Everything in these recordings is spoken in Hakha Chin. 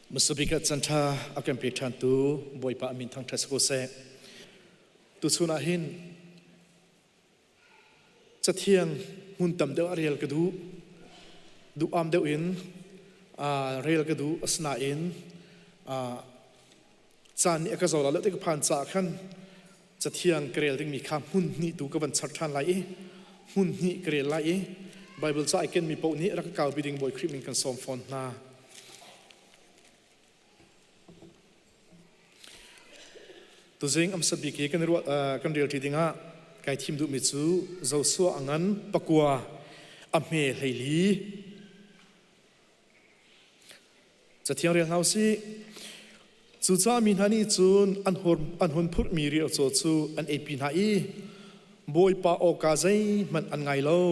Hmasabik ah canṭha a kan pe ṭhantu Bawipa a min thangṭhat si ko seh. Tuchun ah hin Cathiang hmun tam deuh a rel ka duh. Duh-am deuh in rel ka duh. Asinain caan nih a ka zo lo ti ka phan caah khan Cathiang ka rel dingmi kha hmun hnih tu ka van char ṭhan lai i hmun hnih ka rel lai i Baibal ca ai kenmi paoh nih rak ka kaupi ding Bawi Khrih min kan sawm fawn hna. Tuzing amsa bik i kan ruah kan rel ṭi dingah kai thim duhmi cu Joshua a ngan pakua a hme 14. Cathiang rel hna usih. Cucaah mi hna nih cun an hun phurhmi riahcaw cu an eipi hna i Bawipa awka zeihmanh an ngai lo.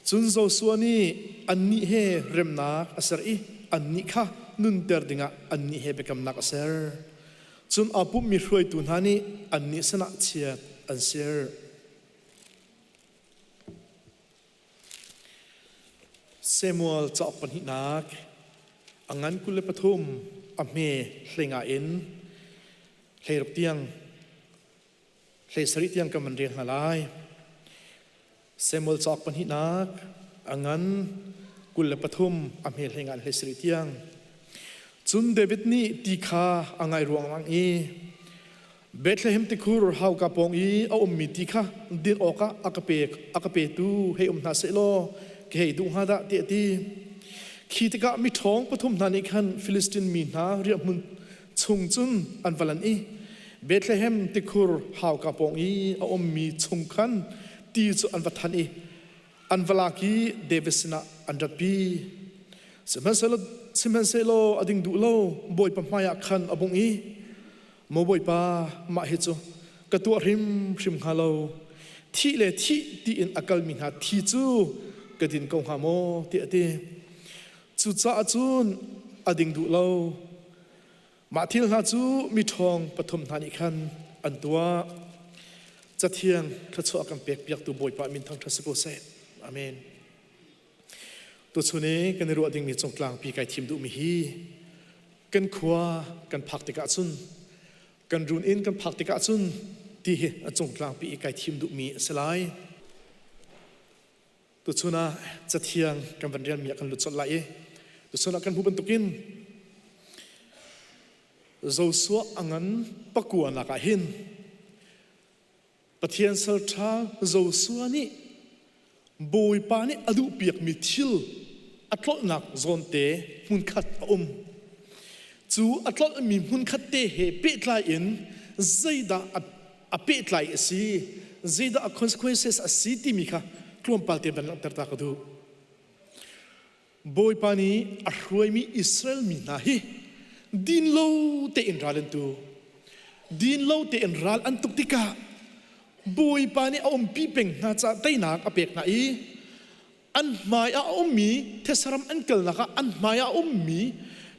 Cun Joshua nih annih he remnak a ser i annih kha nunter dingah annih he biakamnak a ser. Cun aa pummi hruaitu hna nih annih sinah chiat an ser. Samuel cauk pahnihnak a ngan 23 a hme 15 in 16 tiang 17 tiang kan van rel hna lai. Samuel cauk pahnihnak a ngan 23 a hme 15 in 17 tiang. Cun David nih ti kha a ngai ruangmang i Bethlehem tikhur hauka pawng i a ummi ti kha din awkah a ka pek a ka petu hei um hna sehlaw ka hei duh hnga dah tiah a ti. Khi tikah miṭhawng pathum hna nih khan Filistin mi hna riahhmun chung cun an va lan i Bethlehem tikhur hauka pawng i a ummi chung khan ti cu an va than i an va lak i David sinah an ratpi. Sihmanhsehlaw a ding duh lo Bawipa hmaiah khan a bungh i Maw Bawipa, mah hi cu ka tuah hrimhrim hnga lo. Thih le thih tiin a kalmi hna thi cu ka din ko hnga maw tiah a ti. Cucaah cun a ding duh lo. Mah thil hna cu miṭhawng pathum hna nih khan an tuah. Cathiang thluachuah kan pekpiaktu Bawipa min thangṭhat si ko seh. Amen. Tuchun i kan i ruah dingmi cungtlangpi kai thim duhmi hi kan khua kan phak tikah cun kan run inn kan phak tikah cun ti hi a cungtlangpi i kai thim duhmi a si lai. Tuchun ah cathiang kan van relmi ah kan lut colh lai i tuchun ah kan hmuh bantukin Joshua a ngan pakuanak ah hin Pathian salṭha Joshua nih Bawipa nih a duhpiakmi thil a tlolhnak zawnte hmunkhat a um. Cu a tlolhmi hmunkhat te he pehtlai in zeidah a pehtlai a si, zeidah a consequences a si timi kha tlawmpal te van langhter ta ka duh. Bawipa nih a hruaimi Israel mi hna hi dinlo tein ral an tu. Dinlo tein ral an tuk tikah Bawipa nih a umpi peng hna caah teinak a pek hna i an hmai ah a ummi thesaram an kalnak ah an hmai ah a ummi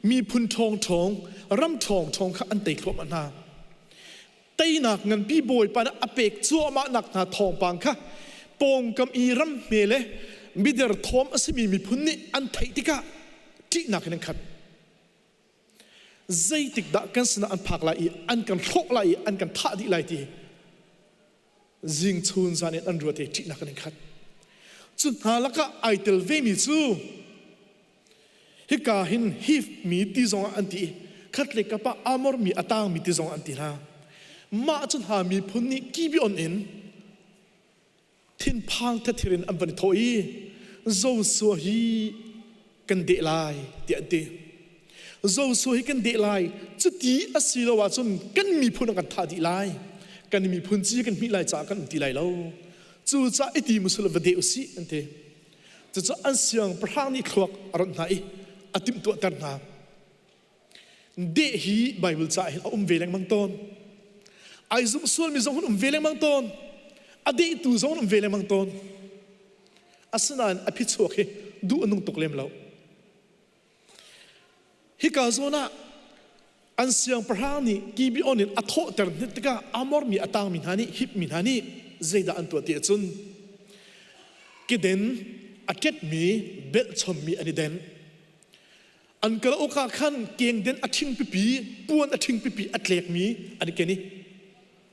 miphun ṭhawngṭhawng ram ṭhawngṭhawng kha an tei thluahmah hna. Teinak nganpi Bawipa nih a pek cuahmah nak hna thawngpang kha pawngkam i ram hme le miderthawm a simi miphun nih an theih tikah ṭihnak in an khat. Zeitik dah kan sinah an phak lai i an kan hrawh lai i an kan thah dih lai ti zing chun zan in an ruat i ṭihnak in an khat. Cu hna lakah ai tel vemi cu Hika hin Hif mi ti zongah an ti i khat le kap ah Amor mi a tangmi ti zongah an ti hna. Mah cu hna miphun nih Gibeon in thinphang thathir in an van i thawh i Joshua hi kan deh lai tiah an ti. Joshua hi kan deh lai cuti a si lo ahcun kan miphun a kan thah dih lai. Kan miphun ci kan hmih lai caah kan um ti lai lo. Cucaah i ti musul va deh usih an ti. Cucu an siangpahrang nih thluak a ronh hna i a timhtuahter hna. Deh hi Bible caah hin a um ve lengmang tawn. Ai zumh sualmi zong hun um ve lengmang tawn. A dehtu zong um ve lengmang tawn. Asinain a phichuak hi duh a nung tuk lem lo. Hika zawn ah an siangpahrang nih Gibeon in a thawhter hnik tikah Amor mi a tangmi hna nih Hip mi hna nih zeidah an tuah ti ahcun keden a ṭetmi belhchommi an i den. An kal awk ah khan kengden a ṭhing pipi, puan a ṭhing pipi a tlekmi an i ken i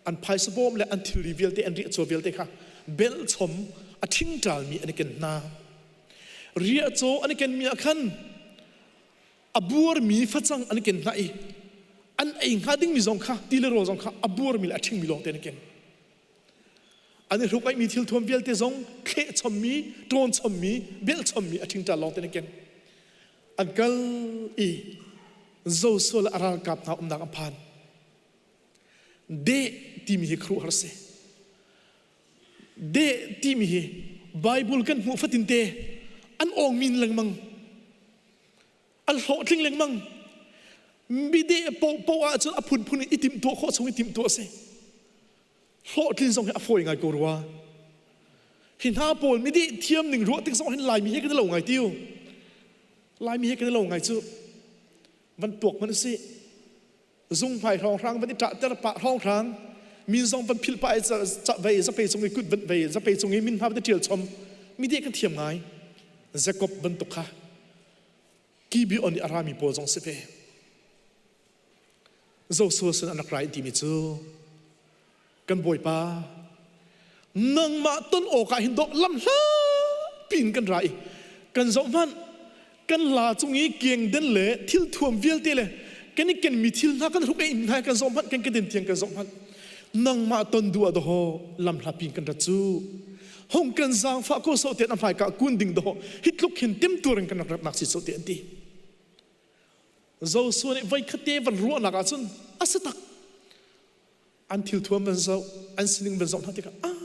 an phaisa bawm le an thilri vialte an riahcaw vialte kha belhchom a ṭhingṭalmi an i ken hna. Riahcaw an i kenmi ah khan a buarmi facang an i ken hna i an ei hnga dingmi zong kha ti le rawl zong kha a buarmi le a ṭhingmi lawngte an i ken. An i hruk-aihmi thilthuam vialte zong thleh chommi, ṭawn chommi, belh chommi a ṭhingṭal lawngte an i ken. An kal i Joshua le a ralkap hna umnak an phan. Deh timi hi khuaruahhar a si. Deh timi hi Bible kan hmuh fatinte an awng min lengmang. An hlawhtling lengmang. Mideh paohpaoh ahcun a phunphun in i timhtuah khawh chung i timhtuah a si. Hlawhtlin zong hi a fawi ngai ko rua. Hi hna pawl mideh thiam ning ruah tik zong hin Laimi he kan i lo ngai tiu. Laimi he kan i lo ngai cu. Van tuak hmanh usih. Zung hmai hrawnghrang van i ṭahter pah hrawnghrang min zong van philh pah i vei zapei cung i kut van vei zapei cung i min hna van i ṭial chom mideh kan thiam ngai. Jacob bantuk kha Gibeon i a rami pawl zong si ve. Joshua sin an rak ra i timi cu kan Bawipa nangmah ton awkah hin dawh lam hlapi in kan ra i kan zoh hmanh kan la cung i kiangden le thil thuam vialte le kan i kenmi thil hna kan hruk in hna kan zoh hmanh kan keden tiang kan zoh hmanh nangmah ton duh ah dawh lam hlapi in kan rat cu hong kan zaangfah ko so tian a hmaika kun ding dawh hi tluk hin timtuar in kan rak ratnak si so ti an ti. Joshua nih voi khatte van ruahnak ahcun a si tak. An thil thuam van zoh, an sining van zoh hna tikah ah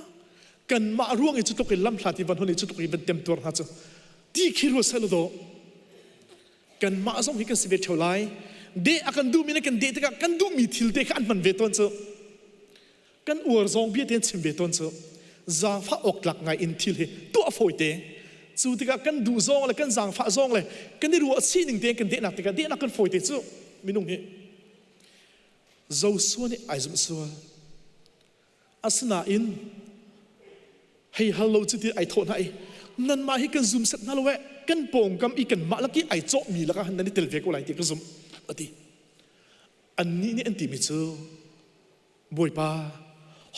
kanmah ruang i cu tluk in lamhlat i van hon i cu tluk i van temtuar hna cu ti khi ruat seh law kanmah zong hi kan si ve ṭheo lai. Deh a kan duhmi le kan deh tikah kan duhmi thil te kha an hman ve tawn cu. Kan uar zong bia te an chim ve tawn cu zaangfah awk tlak ngai in thil hi tuah fawi te. Cu tikah kan duh zong le kan zaangfah zong le kan i ruah sining te kan dehnak tikah dehnak kan fawi te cu minung hi Joshua nih ai zumh sual. Asinain hei hal lo cu ti ai thawh hna i nanmah hi kan zum set hna lo eh kan pawngkam i kanmah lak i ai cawhmi lakah nan i tel ve ko lai ti ka zumh a ti. Annih nih an timi cu Bawipa,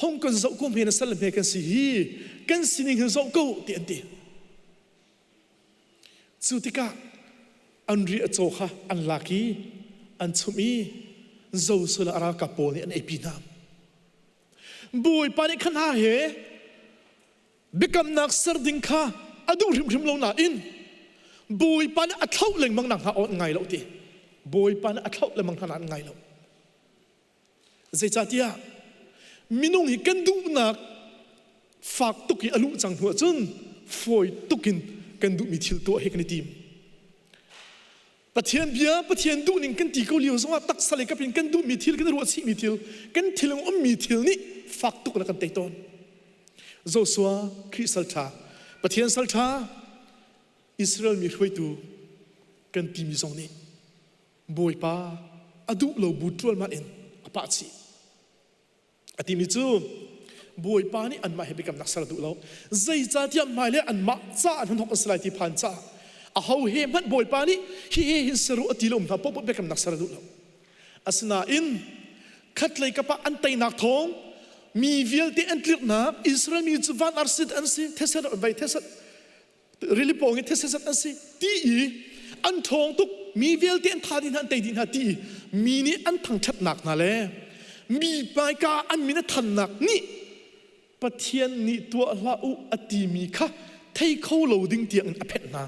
hong kan zoh ko hme na sal hme kan si hi, kan sining hin zoh ko ti an ti. Cu tikah an ri a caw kha an lak i an chumh i Joshua le a ralkap pawl nih an eipi hna. Bawipa nih khan hna he biakamnak ser ding kha a duh hrimhrim lo nain Bawipa nih a thlauh lengmang nak hna aw an ngai lo ti. Bawipa nih a thlauh lengmang hna an ngai lo. Zeicahtiah minung hi kan duhnak fak tuk i a luh cang hnu ahcun fawi tuk in kan duhmi thil tuah hi kan i tim. Pathian bia, Pathian duhning kan ti ko lio zongah taksa lei kap in kan duhmi thil, kan ruah chihmi thil, kan thil ummi thil nih fak tuk in a kan tei tawn. Joshua, Khrih salṭha, Pathian salṭha, Israel mi hruaitu kan timi zong nih Bawipa a duh lo bu ṭualmal in a pah chih. A timi cu Bawipa nih anmah he biakamnak ser a duh lo. Zeicahtiah hmailei anmah ca an hnon hok an si lai ti phan caah aho he hmanh Bawipa nih hi he hin ser u a ti lo um hna paohpaoh biakamnak ser a duh lo. Asinain khatlei kap ah an teinak thawng mi vialte an tlirhnak Israel mi cu van arsit an si theset vai theset rili pawng i these zat an si ti i an ṭhawng tuk mi vialte an tha dih hna an tei dih hna ti i mi nih an thangṭhatnak hna le mi hmaika an min a thannak nih Pathian nih tuah hlah u a timi kha thei kho lo ding tiang in a phenh hna.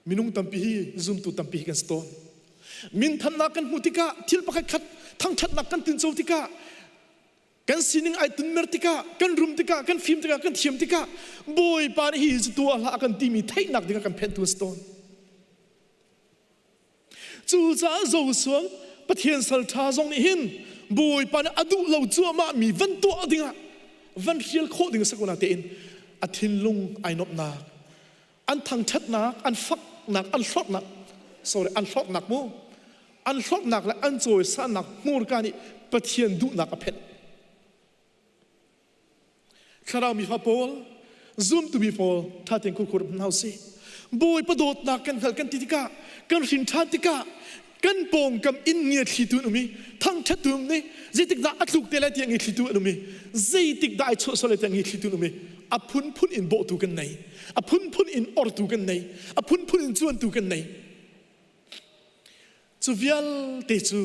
Minung tampi hi zumtu tampi hi kan si tawn. Minthannak kan hmuh tikah thil pakhat khat thangṭhatnak kan tinco tikah kan sining ai tunmer tikah kan rum tikah kan fim tikah kan thiam tikah Bawipa nih hi cu tuah hlah a kan timi theihnak ding ah kan phenhtu a si tawn. Cucaah Joshua Pathian sal ṭha zong nih hin Bawipa nih a duh lo cuahmah mi van tuah dingah van hrial khawh ding a si ko na tein a thinlung ai nuamhnak an thangṭhatnak an faknak an hlorhnak sorry an hlorhnak mu an hlorhnak le an cawisannak hmurka nih Pathian duhnak a phenh thlarau mi fa pawl zumtu mi pawl ṭha tein khurkhur hna usih. Bawipa dawtnak kan hngalh kan ti tikah, kan hrin ṭhan tikah, kan pawngkam in ngiathlitu an um i thangṭhattu an um i zeitik dah a tluk te lai tiah ngithlitu an um i zeitik dah ai chuah sual lai tiah ngithlitu an um i a phunphun in bawhtu kan nei, a phunphun in ortu kan nei, a phunphun in cuantu kan nei. Cu vialte cu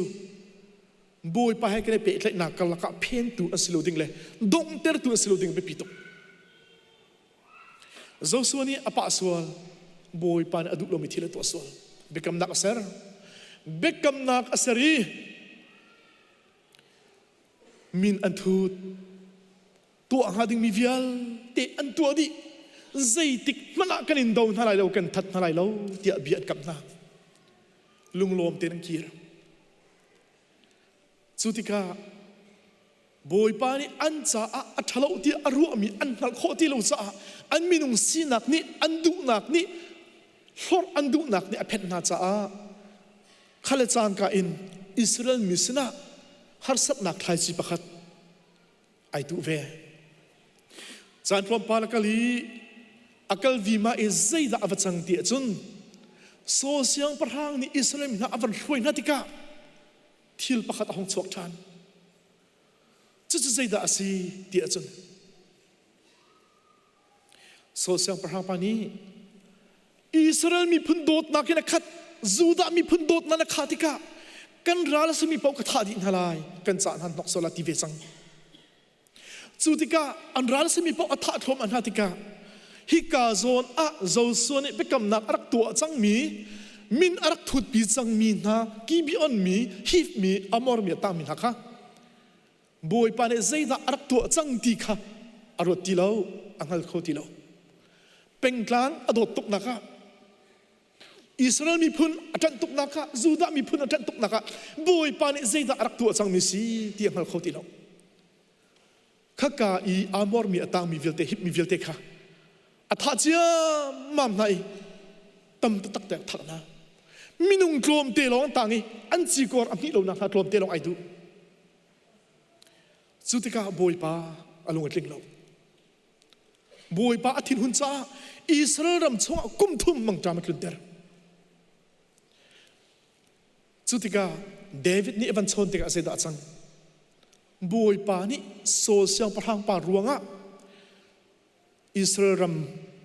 Bawipa he kan i pehtlaihnak karlak ah phentu an si lo ding le donghtertu an si lo ding biapi tuk. Joshua nih a pah sual, Bawipa nih a duh lomi thil a tuah sual. Biakamnak a ser. Biakamnak a ser i min an thut. Tuah hnga dingmi vialte an tuah dih. Zeitik hmanh ah kan in do hna lai lo, kan that hna lai lo tiah bia an kamh hna. Lunglawm tein an kir. Cu tikah Bawipa nih an caah a ṭhalo tiah a ruahmi an hngalh khawh ti lo caah an minung sinak nih an duhnak nih hlorh an duhnak nih a phenh hna caah kha le cangka in Israel mi sinah harsatnak thlaici pakhat ai tuh ve. Caan tlawmpal a kal i a kal vima i zeidah a va cang ti ahcun Saul siangpahrang nih Israel mi hna a van hruai hna tikah thil pakhat a hung chuak ṭhan. Cucu zeidah a si ti ahcun Saul siangpahrang pa nih Israel miphun dawtnak in a khat, Judah miphun dawtnak a khah tikah kan ral a simi paoh ka thah dih hna lai, kan cah hna hnok sual ti ve cang. Cu tikah an ral simi paoh a thah thluahmah hna tikah hika zawn ah Joshua nih biakamnak a rak tuah cangmi min a rak thutpi cangmi hna Gibeon mi, Hiv mi, Amor mi a tangmi hna kha Bawipa nih zeidah a rak tuah cang ti kha a ruat ti lo, a hngal kho ti lo. Pengtlang a dawt tuknak ah Israel miphun a ṭanh tuknak ah Judah miphun a ṭanh tuknak ah Bawipa nih zeidah a rak tuah cangmi si ti a hngal kho ti lo. Khaka i Amor mi a tangmi vialte Hip mi vialte kha a thah ciammam hna i tam taktak te a thah hna. Minung tlawmte lawng an tang i an cikawr a hmih lonak hna tlawmte lawng ai duh. Cu tikah Bawipa a lung a tling lo. Bawipa a thinhun caah Israel ram chungah kum thum mangṭam a tlunter. Cu tikah David nih a van chawn tikah zeidah a cang? Bawipa nih Saul siangpahrang pa ruangah Israel ram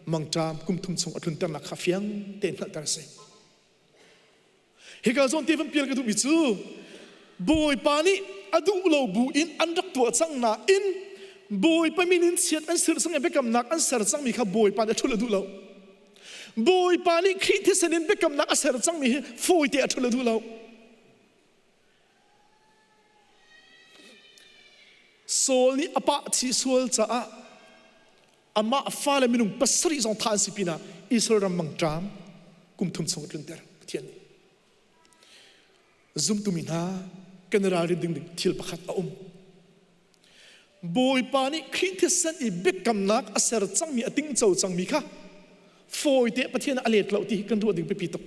mangṭam kum thum chung a tlunternak kha fiang tein hngalhter a si. Hika zawn te van pial ka duhmi cu Bawipa nih a duh lo bu in an rak tuah cang nain Bawipa min in chiat an sirh cang i biakamnak an ser cangmi kha Bawipa nih a ṭhulh a duh lo. Bawipa nih Khrih thisen in biakamnak a ser cangmi hi fawite a ṭhulh a duh lo. Saul nih a pah chih sual caah amah fale minung pasarih zong thah an si pinah Israel ram mangṭam kum thum chung a tlunter Pathian nih. Zumtu mi hna kan i ralrin ding thil pakhat a um. Bawipa nih Khrih thisen i biakamnak a ser cangmi a tingco cangmi kha fawite Pathian a let lo ti hi kan ruah ding biapi tuk.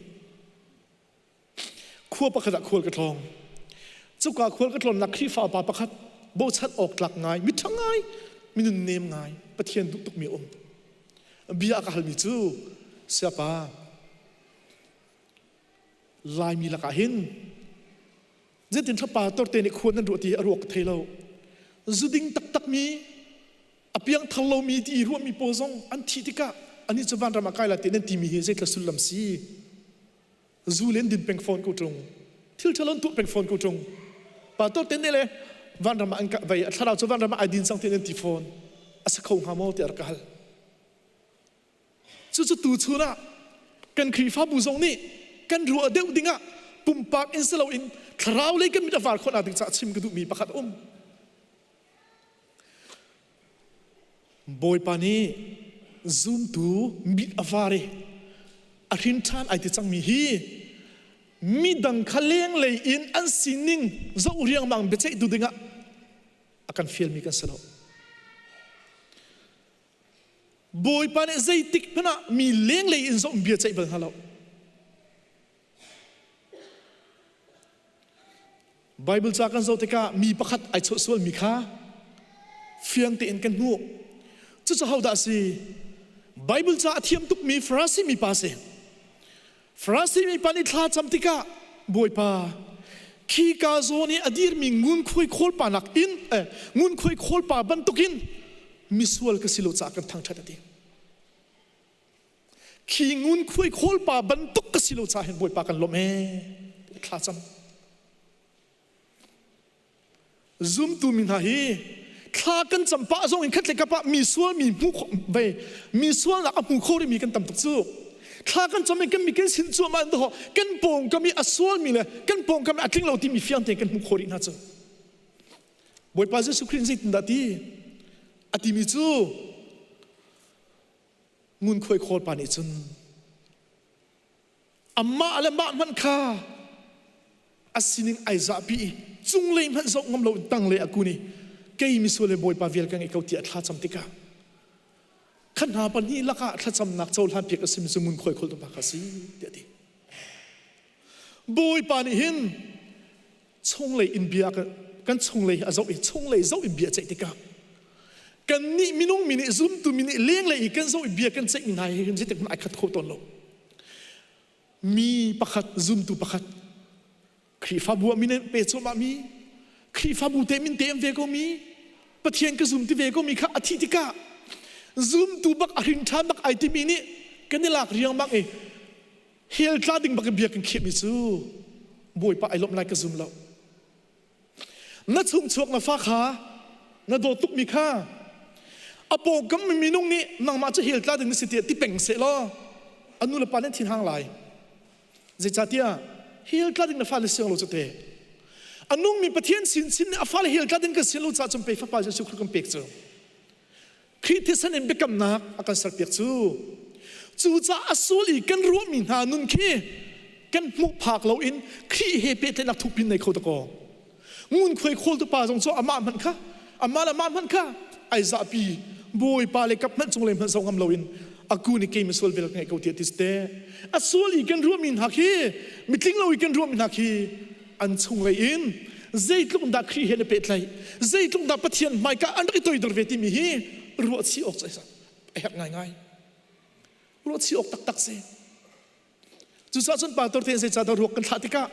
Khua pakhat ah khual ka tlawng. Cuka khual ka tlawnnak Khrihfa pa pakhat bochan awk tlak ngai, miṭha ngai, minun nem ngai, Pathian duh tukmi a um. Bia a ka halmi cu, Siapa, Laimi lakah hin zeitin thlapa torte nih khua nan ruah ti a ruak ka thei lo. Zuding taktakmi, a piangthar lomi ti i ruahmi pawl zong an thih tikah anih cu vanram ah kai lai ti nan timi hi zeithla sullam si? Zu len din peng fawn ko ṭung. Thil ṭhalo an tuah peng fawn ko ṭung. Pastor te nih le vanram ah an ka vei, a thlarau cu vanram ah ai din cang ti nan ti fawn. A si kho hnga maw tiah rak ka hal. Cucu tu chun ah kan Khrihfabu zong nih kan ruah deuh dingah pumpak in si loin thlarau lei kan mit a var khawh nak ding caah chim ka duhmi pakhat a um. Bawipa nih zumtu mit a var i a hrin ṭhan ai ti cangmi hi midang kha lenglei in an sining zoh riangmang biaceihtu dingah a kan fialmi kan si lo. Bawipa nih zeitik hmanh ah mi lenglei in zoh bia ceih bal hna lo. Bible ca kan zoh tikah mi pakhat ai chawh sualmi kha fiang tein kan hmuh. Cucu hodah a si? Bible ca a thiam tukmi Farasi mipa si. Farasi mipa nih thla cam tikah Bawipa khi ka zawn i a dirmi ngunkhuai khawlpa nak in eh, ngunkhuai khawlpa bantukin misual ka si lo caah kan thangṭhat a ti. Khi ngunkhuai khawlpa bantuk ka si lo caah hin Bawipa kan lawmh ee thla cam. Zumtu mi hna hi thla kan cam pah zong in khat le kap ah mi sual mi hmu ve mi sualnak a hmu kho rihmi kan tam tuk cu. Thla kan cam in kan mi kan sin cuahmah in dawh kan pawngkam i a sualmi le kan pawngkam i a tling lo timi fiang tein kan hmu kho rih hna cu. Bawipa Jesuh Khrih zeitindah ti? A timi cu ngunkhuai khawl pa nih cun amah le mah hmanh kha a sining ai zahpi i cunglei hmanh zoh ngam lo in tanglei a kun i kei misual le Bawipa vel ka ngei ko tiah thla cam tikah kha hna pahnih lakah thlacamnak cohlan piak a simi cu ngunkhuai kholtu pa kha si tiah a ti. Bawipa nih hin chunglei in bia kan chunglei a zoh i chunglei zoh in bia ceih tikah kannih minung mi nih zumtu mi nih lenglei i kan zoh i bia kan ceihmi hna hi zeitik hmanh ai khat kho tawn lo. Mi pakhat zumtu pakhat Khrihfabu ah min pe cuahmah mi Khrihfabu te min te an ve ko mi Pathian ka zum ti ve ko mi kha a thih tikah zumtu bak a hrin ṭhan bak ai timi nih kan i lak riangmang i hell tla ding bak in bia kan khiahmi cu Bawipa ai lawmh lai ka zum lo. Na chungchuak na fa kha na dawt tukmi kha a pawngkam mi minung nih nangmah cu hell tla ding na si tiah ti peng seh law a nu le pa nan thin hang lai. Zeicahtiah hell tla ding na fale siang lo cu te. A nungmi Pathian sinsin nih a fale hell tla ding kan sian lo caah cun pei fapa Jesuh Khrih kan pek cu. Khrih thisen in biakamnak a kan serpiak cu. Cucaah a sual i kan ruahmi hna nun khi kan hmuh phak loin Khrih he pehtlaihnak thukpin nei kho dakaw. Ngunkhuai khawltu pa zong cu amah hmanh kha amah le amah hmanh kha ai zahpi Bawipa le kap hmanh cung le hmanh zoh ngam loin aku nih kei misual vel ka ngeih ko tiah ti te. A sual i kan ruahmi hna khi mitling lo i kan ruahmi hna khi an chunglei in zeitluk dah Khrih he na pehtlaih zeitluk dah Pathian hmaika an rak i toidor ve timi hi ruah chih awk a herh ngaingai ruah chih awk taktak si cucaah cun pastor te zeicahdah ruak kan thlah tikah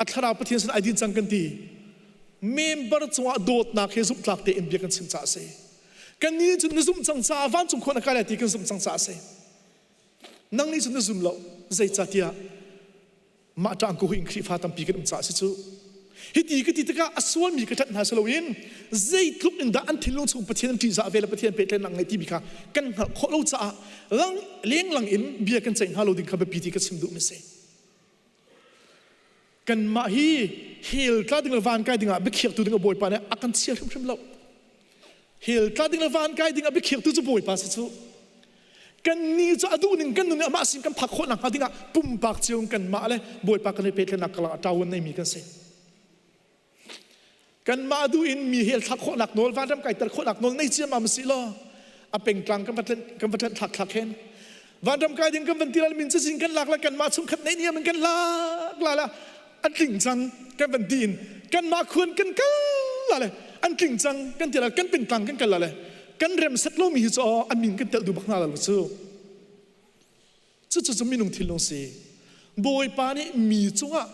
a thlarau Pathian sin ai din cang kan ti member cungah dawtnak he zumhtlak tein bia kan chim caah a si kan nih cun na zumh cang caah vancung khua na kai lai ti kan zumh cang caah a si nang nih cun na zum lo zeicahtiah Mah ṭang ko in Khrihfa tampi kan um caah si cu. Hiti ka ti tikah a sualmi ka ṭanh hna si loin zeitluk in dah an thinlung chung Pathian an ṭihzah ve le Pathian pehtlaihnak ngei timi kha kan hngalh khawh lo caah lang lenglang in bia kan ceih hna lo ding kha biapi ti ka chim duhmi si. Kanmah hi hell tla ding le van kai dingah biakhiaktu ding a Bawipa nih a kan chia hrimhrim lo. Hell tla ding le van kai ding a biakhiaktu cu Bawipa si cu. Kannih cu a duhning kan nun i amah sin kan phak khawh nakhnga dingah pumpak cio in kanmah le Bawipa kan i pehtlaihnak karlak ah ṭawan neimi kan si. Kanmah duh in mi hel thlak khawhnak nawl, vanram kaiter khawhnak nawl nei ciammam si law a pengtlang kan va kan va thlak thlak hen. Vanram kai ding kan van ti min cazin kan lak la kanmah chungkhat nei niam in kan lak la la an tling cang kan van ti in kanmah khuan kan kal la le an tling cang kan ti la kan pengtlang kan kal la le kan rem set lomi hi cu a min kan telh duh bak hna lo cu cucu cu minung thinlung si Bawipa nih mi cungah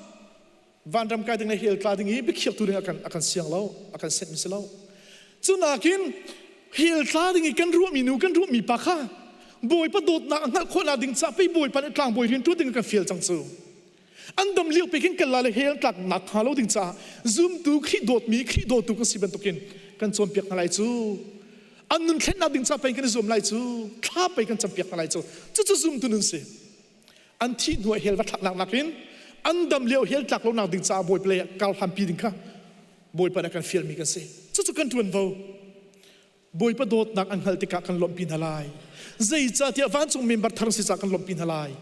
vanram kai ding le hell tla ding i biakhiaktu ding a kan a kan siang lo a kan set mi si lo cu nakin hell tla ding i kan ruahmi nu kan ruahmi pa kha Bawipa dawtnak a hngalh khawhnak ding ca pei Bawipa nih tlangbawi rian ṭuan ding a kan fial cang cu An dam lio pe khin kal la le hell tlak nak hnga lo ding caah zumtu Khrih dawtmi Khrih dawtu kan si bantukin kan cawnpiak hna lai cu. An nun thlennak ding ca pei kan i zuam lai cu. Thla pei kan campiak hna lai cu. Cucu zumtu nun si. An thih hnu ah hell va thlaknak nakin an dam lio hell tlak lonak ding caah Bawipa lei kar hlanpi ding kha Bawipa nih a kan fialmi kan si. Cucu kan ṭuanvo. Bawipa dawtnak an hngalh tikah kan lawmhpi hna lai. Zeicahtiah vancung member thar si caah kan lawmhpi hna lai.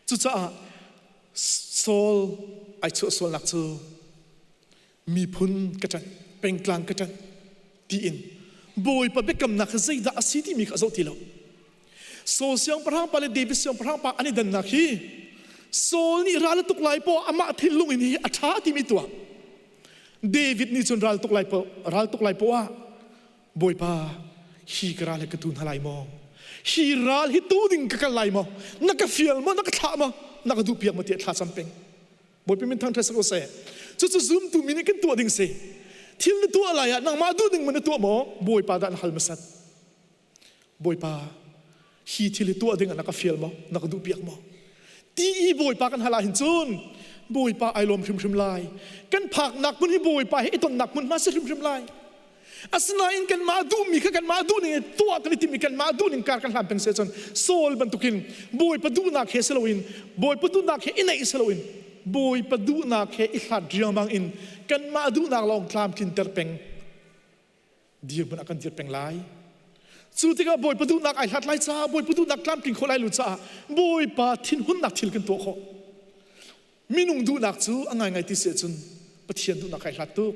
Cucaah Saul ai chuah sualnak cu miphun ka ṭanh, pengtlang ka ṭanh tiin Bawipa biakamnak kha zeidah a si timi kha a zoh ti lo. Saul siangpahrang pa le David siangpahrang pa an i dannak hi Saul nih ral a tuk lai poah amah thinlung in hi a ṭha timi tuah. David nih cun ral tuk lai poah ral tuk lai poah. Bawipa, hi ka ral hi ka tu hna lai maw? Hi ral hi tu ding ka kal lai maw? Na ka fial maw? Na ka thlah maw? Na ka duh piak maw tiah thla cam peng. Bawipa min thangṭhat si ko seh. Cucu zumtu mi nih kan tuah ding si. Thil na tuah lai ah nangmah duh ding maw na tuah maw? Bawipa dah na hal hmasat. Bawipa, hi thil hi tuah ding ah na ka fial maw? Na ka duh piak maw? Ti i Bawipa kan hal ahhin cun Bawipa ai lawm hrimhrim lai. Kan phaknak hmun hi Bawipa he i tonnak hmun hma si hrimhrim lai. Asinain kanmah duhmi kha kanmah duhning in tuah kan i timh i kanmah duhning kar kan hlan peng si ahcun Saul bantukin Bawipa duhnak he si loin Bawipa duhnak he i naih si loin Bawipa duhnak he i hlat riangmang in kanmah duhnak lawng tlamtlinter peng dirhmun ah kan dir peng lai. Cu tikah Bawipa duhnak ai hlat lai caah Bawipa duhnak tlamtling khawh lai lo caah Bawipa thinhunnak thil kan tuah khawh. Minung duhnak cu a ngaingai ti si ahcun Pathian duhnak ai hlat tuk.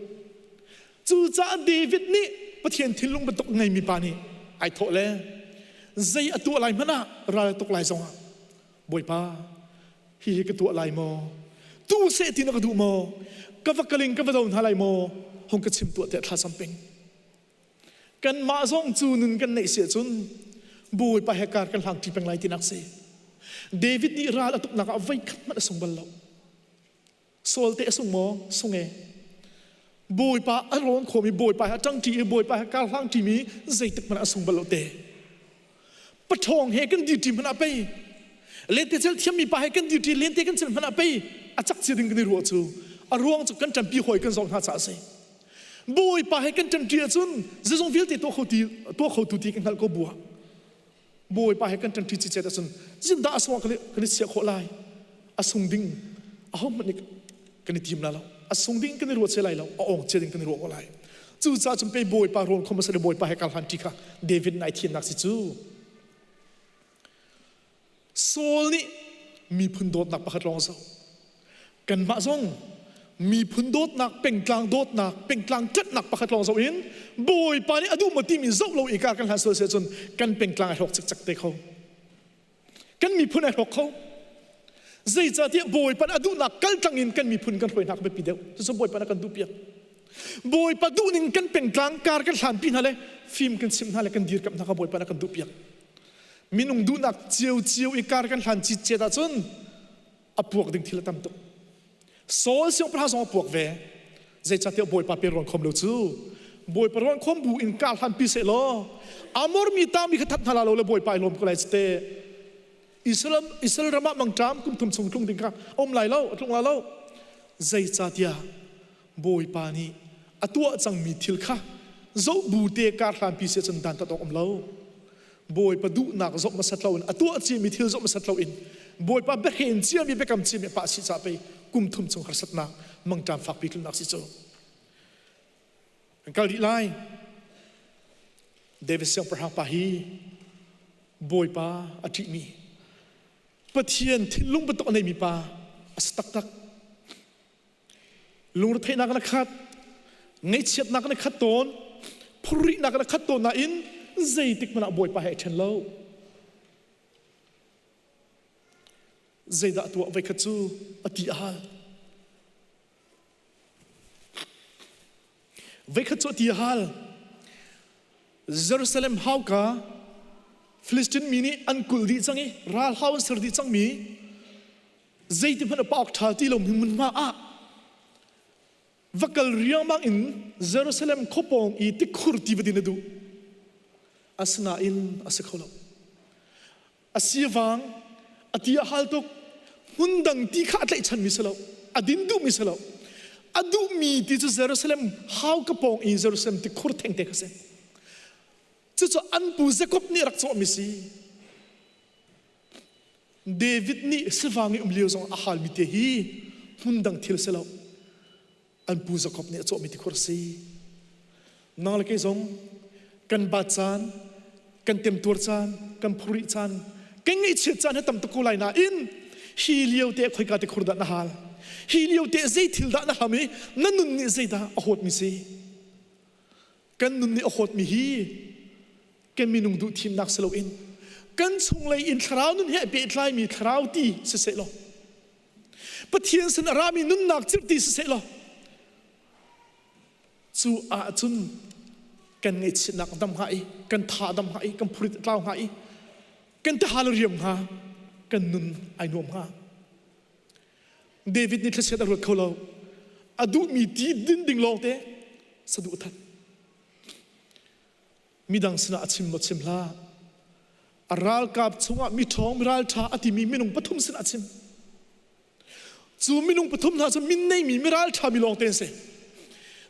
Cucaah David nih Pathian thinlung bantuk ngeimi pa nih ai thawh le zei a tuah lai hmanh ah ral a tuk lai zongah Bawipa hihi ka tuah lai maw? Tu seh ti na ka duh maw? Ka va kaling ka va do hna lai maw? Hung ka chim tuah tiah thla cam peng. Kanmah zong cu nun kan neih si ahcun Bawipa he kar kan hlang ṭi peng lai tinak si. David nih ral a tuknak ah voikhat hmanh a sung bal lo. Saul te a sung maw? Sung e. Bawipa a rawn khawm i Bawipa he a ṭangṭi i Bawipa he kar hlang ṭimi zeitik hmanh a sung bal lo te. Paṭhawng he kan dir ṭi hmanh ah pei lentecel thiammi pa he kan dir ṭi lente kan cel hmanh ah pei a cak cia ding kan i ruah cu a ruang cu kan ṭanpi hawi kan zoh hna caah a si. Bawipa he kan ṭanṭi ahcun zeizong vialte tuah kho ti tuah khotu ti kan hngalh ko bu ah Bawipa he kan ṭanṭi cicet ahcun zindah a sung ah kan i chiah khawh lai a sung ding ahohmanh nih kan i tim la lo a sung ding kan i ruat se lai lo a ong cia ding kan i ruah ko lai cucaah cun pei Bawipa rawn khom a Bawipa he kal hlan ṭi kha David nai thiannak si cu Saul nih miphun dawtnak pakhat lawng a zoh. Kanmah zong miphun dawtnak, pengtlang dawtnak, pengtlang ṭanhnak pakhat lawng zoh in Bawipa nih a duh maw timi zoh lo i kar kan hlan sual si ahcun kan pengtlang ai hrawk cikcek te kho. Kan miphun ai hrawk kho. Zeicahtiah Bawipa nih a duhnak kaltlang in kan miphun kan hruai hna kha biapi deuh. Cucu Bawipa nih a kan duhpiak. Bawipa duhning kan pengtlang kar kan hlanpi hna le fim kan chimh hna le kan dirkamh hna kha Bawipa nih a kan duhpiak. Minung duhnak ciocio i kar kan hlan citcet ahcun a puak ding thil a tam tuk. Saul siangpahrang zong a puak ve. Zeicahtiah Bawipa pe rawn khom lo cu. Bawipa rawn khom bu in kar hlan pi seh law Amor mi tami kha that hna la lo le Bawipa i lawm ko lai cite. Israel, Israel ram ah mangṭam kum thum chung tlung ding kha um lai lo, a tlung la lo. Zeicahtiah Bawipa nih a tuah cangmi thil kha zoh bu te kar hlanpi si ahcun dantat awk um lo. Bawipa duhnak zoh hmasat loin a tuah ciami thil zoh hmasat loin Bawipa biahren ciami biakam ciami a pah si caah pei kum thum chung harsatnak mangṭam fakpi tlunnak si cu. Kan kal dih lai. David siangpahrang pa hi Bawipa a ṭihmi Pathian thinlung bantuk a neimi pa a si taktak. Lungretheihnak in a khat, ngaihchiatnak in a khat tawn, phurrihnak in a khat tawn nain zeitik hmanh ah Bawipa he ai ṭhen lo. Zeidah tuah voikhat cu a ti a hal. Voikhat cu a ti a hal. Jerusalem hauka Filistin mi nih an kulh dih cang i ralhau an ser dih cangmi zeiti hmanh a pauk ṭha ti lo hmunhma ah va kal riangmang in Jerusalem khuapawng i tikhur ti va din a duh. Asinain a si kho lo. A sivang, a ti a hal tuk. Hmun dang ti kha a tlaihchanmi si lo. A din duhmi si lo. A duhmi ti cu Jerusalem hauka pawng i Jerusalem tikhur thengte kha si. Cucu an pu Jakob nih a rak cawhmi si. David nih sivang i um lio zong a halmi te hi hmun dang thil si lo. An pu Jakob nih a cawhmi tikhur a si. Nang le kei zong kan bat caan, kan temtuar caan, kan phurih caan, kan ngaihchiat caan hi tam tuk ko lai nain hi lio te khoika tikhur dah na hal? Hi lio te zei thil dah na hlam i na nun nih zeidah a hawtmi si? Kan nun nih a hawtmi hi kan minung duh thimnak si loin kan chunglei in thlarau nun he pehtlaimi thlarau ti siseh law Pathian sin a rami nunnak cirh ti siseh law cu ahcun Kan ngaihchiatnak dam hnga i, kan tha dam hnga i, kan phurit a tlau hnga i, kan tihal a riam hnga, kan nun ai nuam hnga. David nih thlachiat a ruat kho lo. A duhmi ti din ding lawngte saduh a that. Midang sinah a chim maw chim hlah. A ralkap chungah mi ṭhawng mi ralṭha a timi minung pathum sinah a chim. Cu minung pathum hna cu min neimi mi ralṭha mi lawngte an si.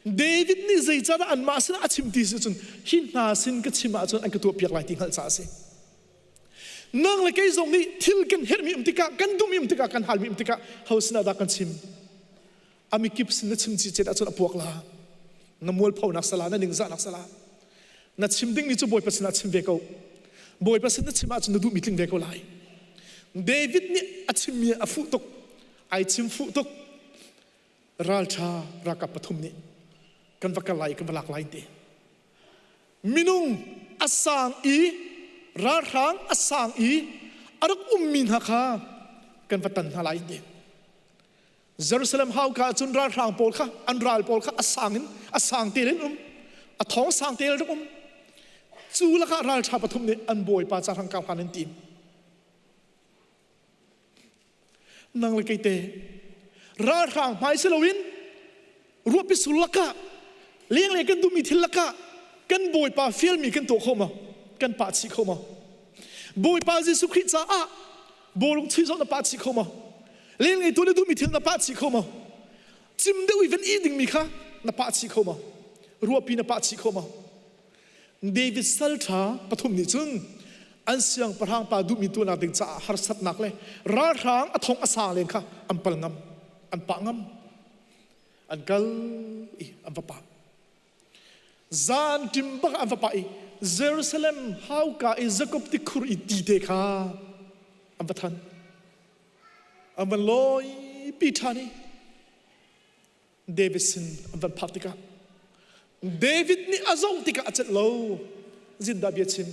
David nih zeicahdah anmah sinah a chim ti si cun hi hna sin ka chim ahcun an ka tuahpiak lai ti hngalh caah a si. Nang le kei zong nih thil kan herhmi um tikah, kan duhmi um tikah, kan halmi um tikah ho sinah dah kan chim? A mikip sin na chim cicet ahcun a puak la. Na mualphonak sala, na ningzahnak sala. Na chim dingmi cu Bawipa sinah chim ve ko. Bawipa sin na chim ahcun na duhmi tling ve ko lai. David nih a chimmi a fuh tuk. Ai chim fuh tuk. Ralṭha ralkap pathum nih kan va kal lai kan va lak lai ti. Minung a sang i ralhrang a sang i a rak ummi hna kha kan va tan hna lai ti. Jerusalem hauka ah cun ralhrang pawl kha an ral pawl kha a sang in a sang tel in um a thong sang tel rak um cu lakah ralṭha pathum nih an bawipa ca hrang kau hlan an tim nang le kei te ralhrang hmai si loin ruahpi sul lakah lenglei kan duhmi thil lakah kan bawipa fialmi kan tuah kho maw kan pah chih kho maw bawipa Jesuh Khrih caah bawlung chuih zong na pah chih kho maw lenglei tu na duhmi thil na pah chih kho maw cim deuh i van i dingmi kha na pah chih kho maw ruahpi na pah chih kho maw David sal ṭha pathum nih cun an siangpahrang pa duhmi tuahnak ding caah harsatnak le ralhrang a thong a sang len kha an pal ngam an pah ngam an kal i an va pah zan ṭim bak an va pah i Jerusalem hauka i Jakob tikhur i ti te kha an va than an van lawi pi ṭhan i David sin an van phak tikah David nih a zoh tikah a celh lo zindah bia chim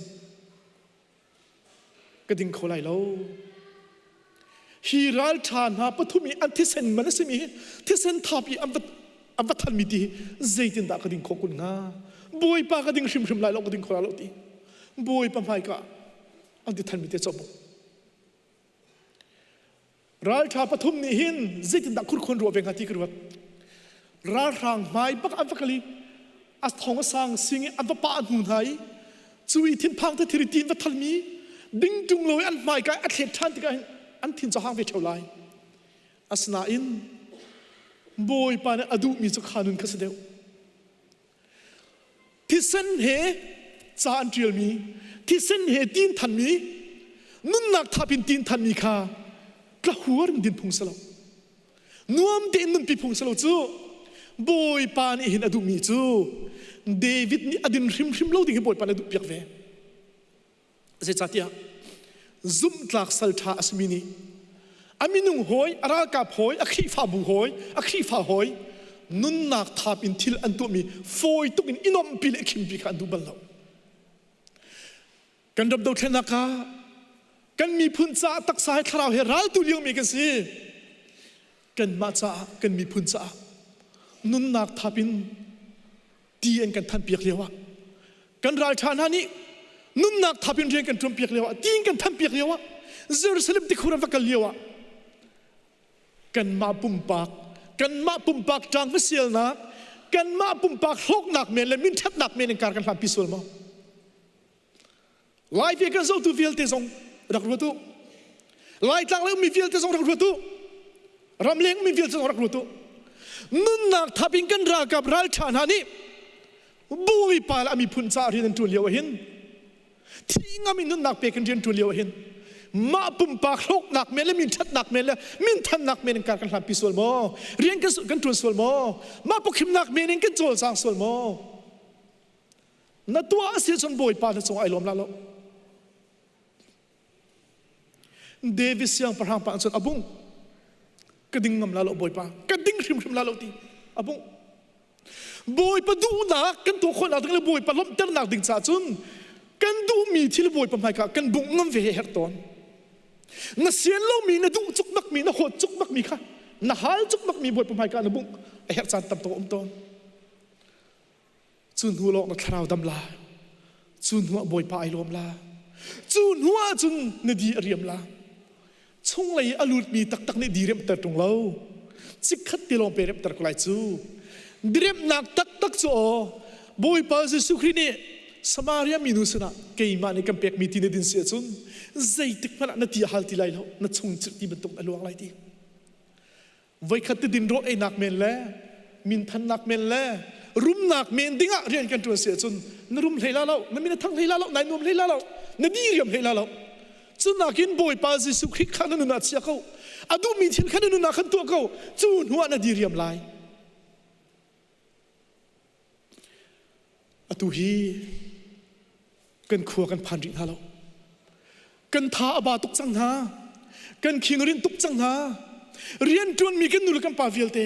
ka ding kho lai lo hi ralṭha hna pathum i an thisen man a simi hi thisen thap i an va an va thanmi ti hi zeitindah ka ding khawh kun hnga bawipa ka ding hrimhrim lai lo ka ding kho lai lo ti bawipa hmaika an ti thanmi te cawk Ralṭha pathum nih hin zeitindah khurkhuan ruah ve hnga ti ka ruat. Ralhrang hmai bak an va kal i a thong a sang sing i an va pah hnu hna i cu i thinphang te thiri tin va thalmi ding ṭung lo i an hmai ka a thlet ṭhan tikah hin an thin cu hang ve ṭheo lai. Asinain Bawipa nih a duhmi cu kha nun kha si deuh. Thisen he ca an ṭialmi, thisen he tin thanmi, nunnak thap in tin thanmi kha tlahuar in din phung si lo. Nuam tein nunpi phung si lo cu Bawipa nih hin a duhmi cu David nih a din hrimhrim lo ding hi Bawipa nih a duhpiak ve. Zeicahtiah zumhtlak salṭha a simi nih a minung hawi, a ralkap hawi, a Khrihfabu hawi, a Khrihfa hawi nunnak thap in thil an tuahmi fawi tuk in i nuamhpi le khimpi kha an duh bal lo. Kan ram dothlennak ah kan miphun caah taksa he thlarau he raltu liomi kan si. Kanmah caah, kan miphun caah nunnak thap in ti an kan thanpiak lio ah kan ralṭha hna nih nunnak thap in rian kan ṭuanpiak lio ah ti in kan thanpiak lio ah Jerusalem tikhur an va kal lio ah kanmah pumpak kanmah pumpak ṭang hmasialnak kanmah pumpak hlawknak men le minṭhatnak men in kar kan hlanpi sual maw Lai ve kan zohtu vialte zong rak ruat u. Laitlang le ummi vialte zong rak ruat u. Ramleng ummi vialte zong rak ruat u. Nunnak thap in kan ralkap ralṭha hna nih Bawipa le a miphun caah rian an ṭuan lio ahhin thi ngam in nunnak pek in rian ṭuan lio ahhin mah pumpak hlawknak men le min ṭhatnak men le minthannak men in kar kan hlanpi sual maw rian kan ṭuan sual maw mah pawkhimnak men in kan cawlcang sual maw Na tuah a si cun Bawipa na cungah ai lawm la lo. David siangpahrang pa cun a bung. Ka ding ngam la lo Bawipa. Ka ding hrimhrim la lo ti. A bung. Bawipa duhnak kan tuah khawhnak ding le Bawipa lawmhternak ding caah cun kan duhmi thil Bawipa hmaika kan bungh ngam ve he herh tawn. Na sian lomi na duh cukmakmi na hawt cukmakmi kha na hal cukmakmi Bawipa hmaika na bungh a herh caan tam tuk a um tawn. Cu hnu lawng na thlarau dam la. Cu hnu ah Bawipa ai lawm la. Cu hnu ah cun na di a riam la. Chunglei a lutmi taktak nih di remter ṭung lo. Chikkhat te lawng pe remter ko lai cu. Diremnak taktak cu aw Bawipa Jesuh Khrih nih Samaria minu sinah keimah nih kan pekmi ti na din si ahcun zeitik hmanh ah na ti a hal ti lai lo, na chung cirh ti bantuk a luang lai ti. Voikhat ti din rawl einak men le minthannak men le rumnak men dingah rian kan ṭuan si ahcun na rum hlei la lo, na min a thang hlei la lo, nai nuam hlei la lo, na di riam hlei la lo. Cunakin Bawipa Jesuh Khrih kha na nun ah chia ko. A duhmi thil kha na nun ah khan tuah ko. Cu hnu ah na di riam lai. Atu hi kan khua kan phan rih hna lo. Kan tha a ba tuk cang hna. Kan khing rin tuk cang hna. Rian ṭuanmi kan nu le kan pa vialte,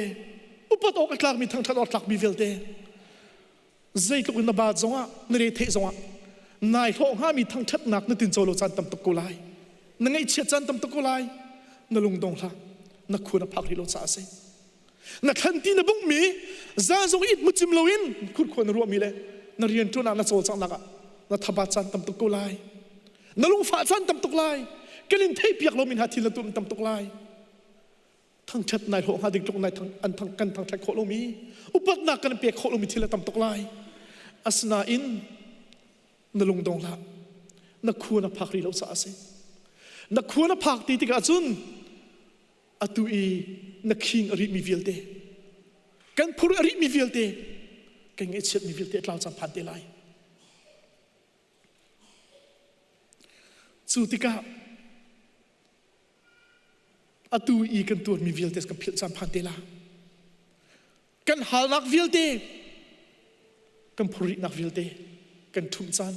upat awk a tlakmi thangṭhat awk a tlakmi vialte, zeitluk in na baat zongah, na re theih zongah, nai hlawh hngami thangṭhatnak na tinco lo caan tam tuk ko lai. Na ngaihchiat caan tam tuk ko lai. Na lungdong hlah. Na khua na phak rih lo caah a si. Na thlanti na bunghmi zan zong it mucim loin khurkhua na ruahmi le na rianṭuan ah na cawlcanghnak ah na thabat caan tam tuk ko lai. Na lungfah caan tam tuk lai. Kan in theihpiak lomi hna thil na tuah tam tuk lai. Thangṭhat nai hlawh hnga ding tluk nai thang an thang kan thangṭhat khawh lomi upatnak kan pek khawh lomi thil a tam tuk lai. Asinain na lungdong hlah. Na khua na phak rih lo caah a si. Na khua na phak ti tikah cun atu i na khing a rihmi vialte kan phur a rihmi vialte kan ngaihchiatmi vialte a tlau cang phan te lai cu tikah atu i kan tuarmi vialte kan philh caan phan te la kan halnak vialte kan phurrihnak vialte kan ṭhumh caan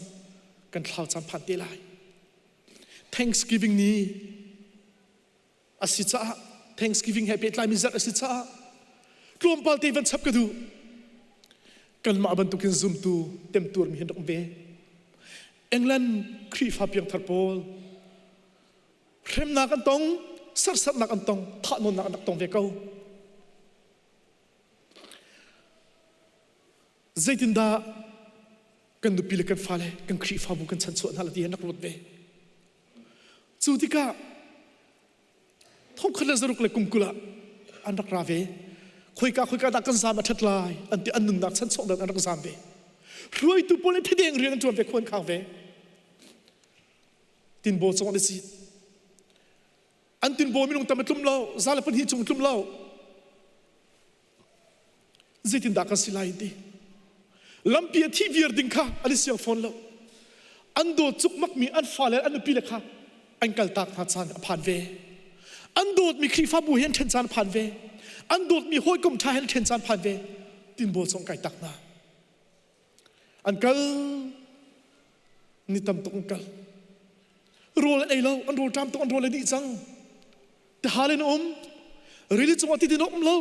kan thlau caan phan te lai Thanksgiving ni a si caah Thanksgiving he pehtlaimi zarh a si caah tlawmpal te van chap ka duh. Kanmah bantukin zumtu temtuarmi hin rak um ve. England Khrihfa piangthar pawl hremnak an tong, serhsatnak an tong, thahnawnnak an rak tong ve ko. Zeitindah kan nupi le kan fale kan Khrihfabu kan chanchuah hna la ti hi an rak ruat ve. Cu tikah thongkhat le zaruk le kum 20 ah an rak ra ve. Khoika khoika dah kan zaam a ṭhat lai an ti an nunnak chanchuak dan an rak zaam ve. Hruaitu pawl nih thideng rian an ṭuan ve khuan khang ve. Tinbaw cung an i cit. An tinbaw minung tam a tlum lo, za le pahnih cung tlum lo. Zeitindah kan si lai ti. Lampi a thi viar ding kha an i siang fawn lo. An dawt cukmakmi an fale an nupi le kha an kaltak hna caan a phan ve. An dawtmi Khrihfabu he an ṭhen caan a phan ve. An dawtmi hawikom ṭha he an ṭhen caan phan ve. Tinbaw zong kai tak hna. An kal ni tam tuk an kal. Rawl an ei lo, an rawl ṭam tuk an rawl a dih cang. Tihal in a um. Rili cungah tidin a um lo.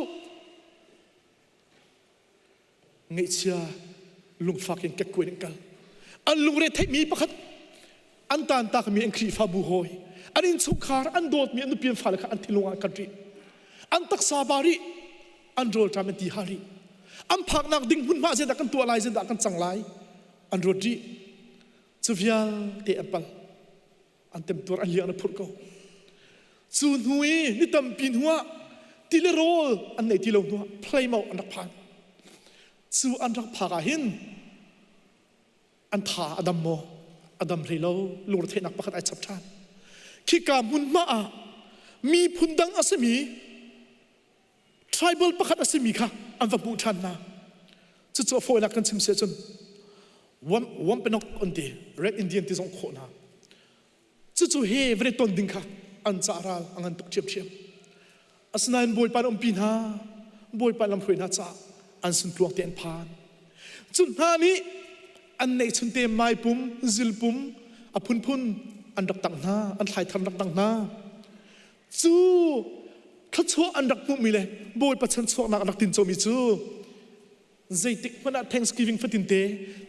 Ngaihchia lungfak in kekkuai in kal. An lungre theihmi pakhat an tantakmi an Khrihfabu hawi, an innchungkhar, an dawtmi an nupi an fale kha an thinlung ah an khat rih. An taksa ba rih, an rawlṭam an ti ha rih. An phaknak ding hmunhma zeidah kan tuah lai, zeidah kan cang lai, an ruat rih. Cu vialte an pal. An temtuar an liang na phurh ko. Cu hnu i ni tampi hnuah ti le rawl an nei ti lo hnuah Plymouth an rak phan. Cu an rak phak ah hin an tha a dam maw? A dam hlei lo. Lungretheihnak pakhat ai chap ṭhan. Khika hmunhma ah miphun dang a simi tribal pakhat a simi kha an va hmuh ṭhan hna. Cucu a fawinak kan chim si ahcun Wampanoag an ti, Red Indian ti zong khawh hna. Cucu he vare ton ding kha an cah ral a ngan tuk ṭhiamṭhiam. Asinain Bawipa an umpi hna, Bawipa lamhruai hna caah an suntluang te an phan. Cu hna nih an neihchun te maipum, zilpum, a phunphun an rak tangh hna, an thlaithar an rak tangh hna. Cu thluachuah an rak hmuhmi le Bawipa chanchuaknak an rak tincomi cu zeitik hmanh ah Thanksgiving fatin te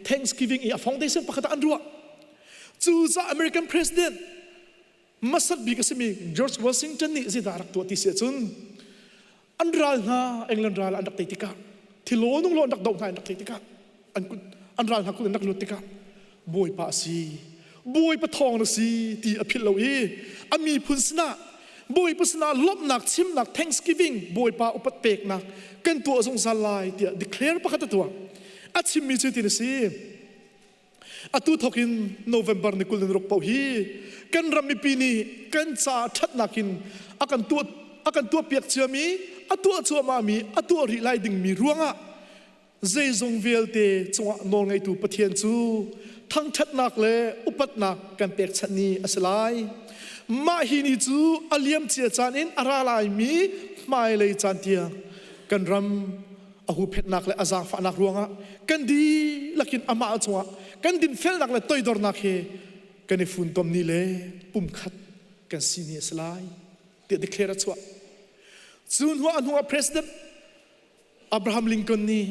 Thanksgiving i a foundation pakhat ah an ruah. Cucaah American President hmasat bik a simi George Washington nih zeidah a rak tuah ti si ahcun an ral hna England ral an rak tei tikah thilaw nunglaw an rak doh hna an rak tei tikah an kut An ral hna kut in rak lut tikah Bawipa a si, Bawipa thawng na si ti a philh lo i a miphun sinah Bawipa sinah lawmhnak chimnak thanksgiving Bawipa upat peknak kan tuah zungzal lai tiah declare pakhat a tuah. A chimmi cu tin a si. Atu thawk in November ni 26 paoh hi kan ram mipi nih kan ca ṭhatnak in a kan tuah a kan tuahpiak ciami a tuah cuahmahmi a tuah rih lai dingmi ruangah zeizong vialte cungah nawlngeitu Pathian cu thangṭhatnak le upatnak kan pekchanh ni a si lai. Mah hi ni cu a liamcia caan in a ra laimi hmailei caan tiang kan ram a huhphenhnak le a zaangfahnak ruangah kan dihlak in amah cungah kan dinfelnak le toidornak he kan i funtom ni le pumkhat kan si ni a si lai tiah declare a chuah. Cu hnuah a hnuah President Abraham Lincoln nih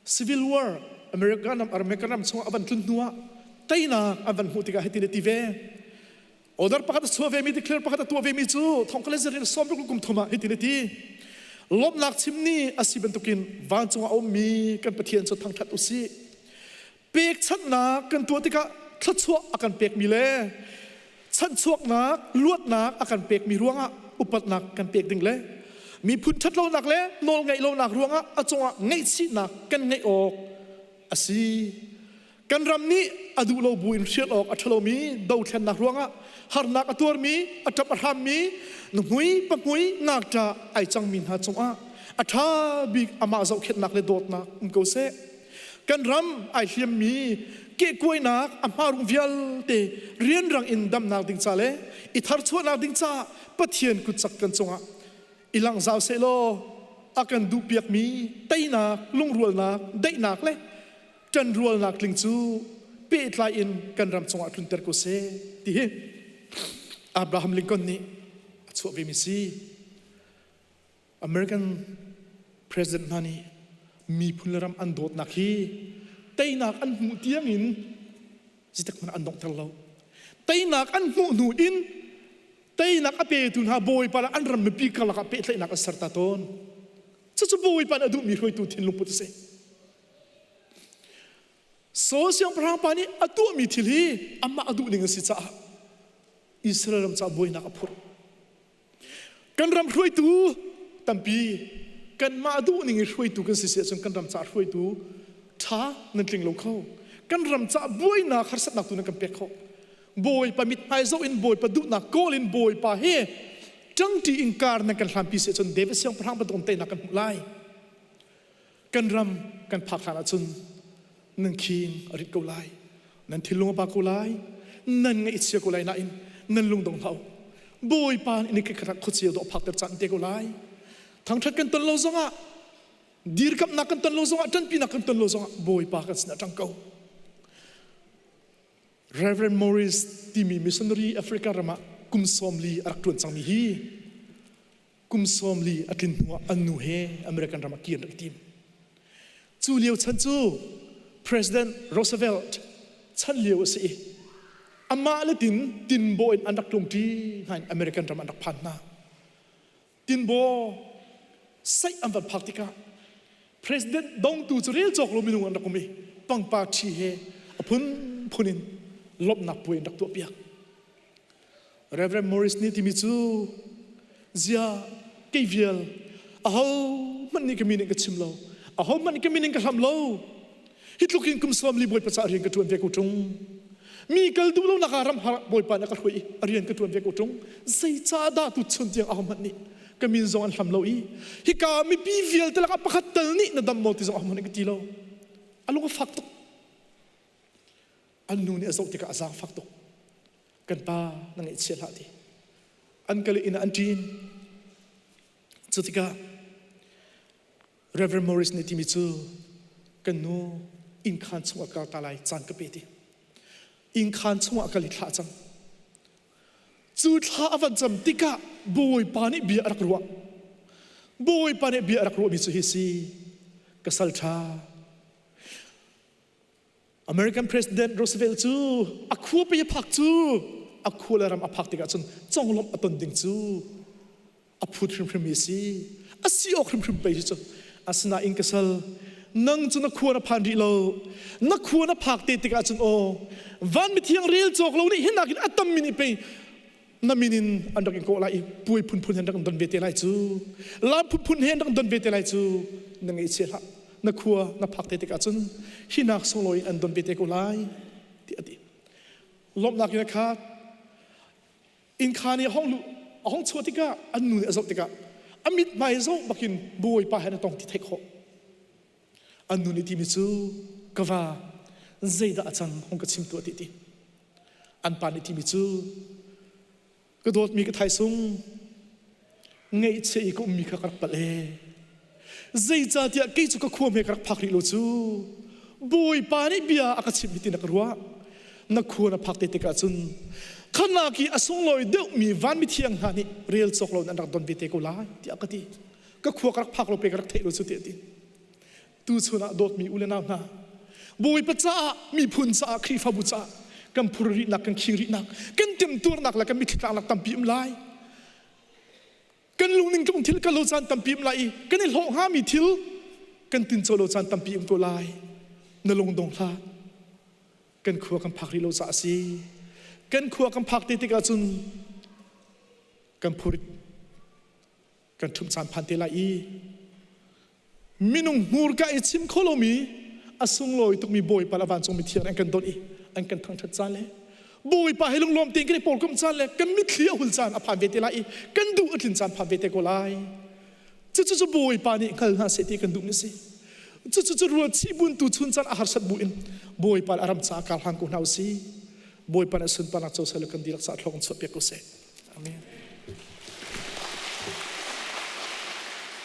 Civil War American ram American ram chungah a van tlun hnuah teinak an van hmuh tikah hitin a ti ve. Order pakhat a chuah vemi declare pakhat a tuah vemi cu thongkha le zaril 60 kum thum ah hitin a ti. Lawmhnak chim ni a si bantukin vancung ah a ummi kan Pathian cu thangṭhat u sih. Pekchanhnak kan tuah tikah thluachuah a kan pekmi le chanchuaknak luatnak a kan pekmi ruangah upatnak kan pek ding le miphun ṭhatlonak le nawlngaih lonak ruangah a cungah ngaihchihnak kan ngeih awk a si. Kan ram nih a duh lo buin hrial awk a ṭhalomi dothlennak ruangah harnak a tuarmi, a ṭap a hrammi, nuhmui, pahmui, ngakṭah ai cangmi hna cungah a ṭha bik amah zohkhenhnak le dawtnak um ko seh. Kan ram ai hliammi kehkuainak a hmarung vialte rianrang in damnak ding ca le i tharchuahnak ding caah Pathian kutcak kan cungah i langh zau sehlaw a kan duhpiakmi teinak, lungrualnak, daihnak le ṭanrualnak tling cu pehtlai in kan ram cungah tlunter ko seh ti hi Abraham Lincoln nih a chuah vemi si. American president hna nih miphun le ram an dawtnak hi teinak an hmuh tiangin zeitik hmanh an donghter lo. Teinak an hmuh hnu in teinak a petu hna bawipa le an ram mipi karlak ah pehtlaihnak an ser ta tawn. Cucu bawipa nih a duhmi hruaitu thinlung put a si. Saul siangpahrang pa nih a tuahmi thil hi amah a duh ning a si caah Israel ram caah buainak a phurh. Kan ram hruaitu tampi kanmah duh ning i hruaitu kan si si ahcun kan ram caah hruaitu ṭha nan tling lo kho. Kan ram caah buainak harsatnak tu nan kan pek khawh. Bawipa mithmai zoh in Bawipa duhnak kawl in Bawipa he ṭangṭi in kar nan kan hlanpi si ahcun David siangpahrang bantuk teinak kan hmuh lai. Kan ram kan phak hlan ahcun nan khing a rit ko lai. Nan thinlung a ba ko lai. Nan ngaihchia ko lai nain nan lungdong hlah u. Bawipa nih khat khuachia dawh phakter caan te ko lai. Thangṭhat kan ton lo zongah dirkamhnak kan ton lo zongah ṭanpinak kan ton lo zongah Bawipa kan sinah ṭang ko. Reverend Morris timi missionary Africa ram ah kum 40 a rak ṭuan cangmi hi kum 40 a tlin hnuah an nu he American ram ah kir an rak i tim. Cu lio chan cu President Roosevelt chan lio a si i amah le tin tinbaw in an rak tlungṭi hna in American ram an rak phan hna. Tinbaw saih an van phak tikah President dongtu cu rel cawk lo minung an rak um i pangpar ṭhi he a phunphun in lawmhnak puai an rak tuahpiak. Reverend Morris nih timi cu zia kei vial aho hmanh nih ka min in ka chim lo aho hmanh nih ka min in ka hlam lo hi tluk in kum 40 bawipa caah rian ka ṭuan ve ko ṭung mi kal duh lo nak ah ram har bawipa nih a ka hruai i a rian ka ṭuan ve ko ṭung zeicah dah tu chun tiang aho hmanh nih ka min zong an hlam lo i hika mipi vialte lakah pakhat tal nih na dam maw ti zong aho hmanh nih ka ti lo a lung a fak tuk An nu nih a zoh tikah a zaangfak tuk. Kan pa na ngaihchia hlah ti. An kal i inn ah an ṭin. Cu tikah Reverend Morris nih timi cu kan nu innkhaan chungah kal ta lai caan ka pe ti. Innkhaan chungah kal i thlah cang. Cu thla a van cam tikah Bawipa nih bia a rak ruah. Bawipa nih bia a rak ruahmi cu hi si. Ka sal ṭha American President Roosevelt cu a khua pei a phak cu a khua le ram a phak tikah cun conglawmh a ton ding cu a phut hrimhrim mi a si. A si awk hrimhrim pei cu. Asinain ka sal. Nang cu na khua na phan rih lo. Na khua na phak te tikah cun aw, van mithiang rel cawk lo nih hinak in a tam min i pei na min in an rak in kawh lai i puai phunphun he an rak in don ve te lai cu. Lam phunphun he an rak in don ve te lai cu. Na ngaihchia hlah. Na khua na phak te tikah cun hinak sunglawi in an don ve te ko lai ti a ti. Lawmhnak in a khat. Innkhaan i a hong luh a hong chuah tikah an nu nih a zoh tikah a mithmai zoh bakin Bawipa he na tong ti theih khawh. An nu nih timi cu ka va zeidah a cang hong ka chim tuah ti ti. An pa nih timi cu ka dawtmi ka thaisung ngaihchia i ka ummi kha ka rak palh ee. Zeicahtiah kei cu ka khua hme ka rak phak rih lo cu. Bawipa nih bia a ka chimh hi ti na ka ruah. Na khua na phak te tikah cun khanak i a sunglawi deuhmi van mithiang hna nih rel cawk lo in an rak don ve te ko lai tiah ka ti. Ka khua ka rak phak lo pe ka rak theih lo cu tiah ti. Tuchun ah dawtmi u le nau hna, Bawipa caah, miphun caah, Khrihfabu caah kan phur rihnak, kan khing rihnak, kan temtuarnak le kan mitthli tlaknak tampi um lai. Kan lungning tlung thil kan lo caan tampi um lai i kan i hlawh hngami thil kan tinco lo caan tampi um ko lai. Na lungdong hlah. Kan khua kan phak rih lo caah a si. Kan khua kan phak te tikah cun kan phurit kan ṭhumh caan phan te lai i minung hmurka i chim kho lomi a sunglawi tukmi Bawipa le vancung mithiang an kan dawt i an kan thangṭhat caan le Bawipa he lunglawm tein kan i pawlkomh caan le kan mitthli a hul caan a phan ve te lai i kan duh a tlin caan phan ve te ko lai. Cucu cu Bawipa nih hngal hna seh ti kan duhmi a si. Cucu cu ruat chih bun tu chun caan a harsat bu in Bawipa le a ram caah kar hlang ko hna u si. Bawipa nih sunparnak co seh kan dihlak caah thlawk in chuah piak ko seh. Amen.